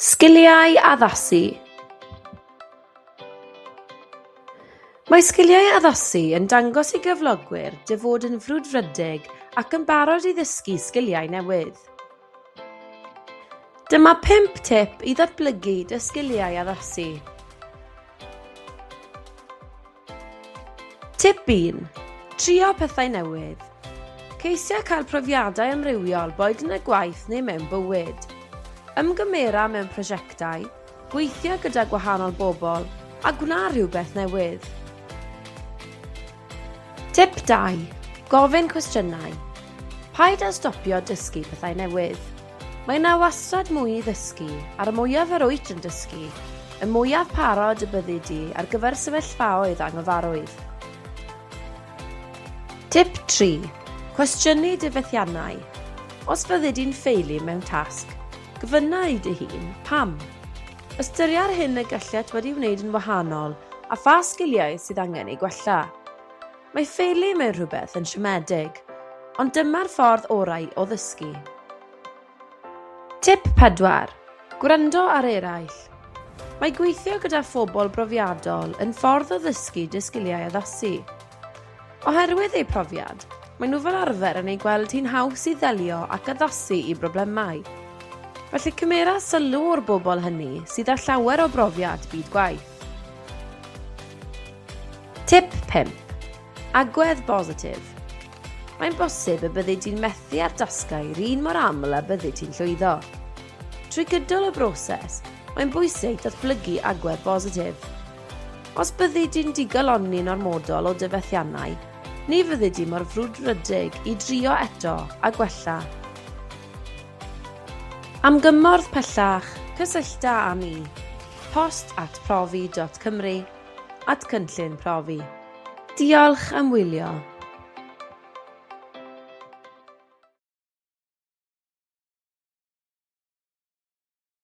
Sgiliau addasu. Mae sgiliau addasu yn dangos i gyflogwyr dy fod yn frwdfrydig ac yn barod i ddysgu sgiliau newydd. Dyma 5 tip i ddatblygu dy sgiliau addasu. Tip 1. Trio pethau newydd. Ceisia cael profiadau amrywiol boed yn y gwaith neu mewn bywyd. Ymgymera mewn prosiectau, gweithio gyda gwahanol bobl a gwna rhywbeth newydd. Tip 2. Gofyn cwestiynau. Paid â stopio dysgu pethau newydd. Mae yna wastad mwy i ddysgu, a'r mwyaf yr wyt yn dysgu, y mwyaf parod y byddi di ar gyfer sefyllfaoedd anghyfarwydd. Tip 3. Cwestiynu dy fethiannau. Os fyddi di'n ffeilu mewn tasg, gofynna i dy hun, pam? Ystyria'r hyn y gallet wedi wneud yn wahanol a pha sgiliau sydd angen eu gwella. Mae ffeilu mewn rhywbeth yn siomedig, ond dyma'r ffordd orau o ddysgu. Tip 4. Gwrando ar eraill. Mae gweithio gyda phobl brofiadol yn ffordd o ddysgu dy sgiliau addasu. Oherwydd eu profiad, maen nhw fel arfer yn ei gweld hi'n haws i ddelio ac addasu i broblemau. Felly cymera sylw o'r bobl hynny sydd â llawer o brofiad byd gwaith. Tip 5. Agwedd bositif. Mae'n bosib y byddi di'n methu ar dasgau 'r un mor aml â byddi ti'n llwyddo. Trwy gydol y broses, mae'n bwysig datblygu agwedd bositif. Os byddi di'n digalonni'n ormodol o dy fethiannau, ni fyddi di mor frwdfrydig i drio eto a gwella. Am gymorth pellach, cysyllta â mi. Post at profi dot cymru at cynllun profi. Diolch am wylio.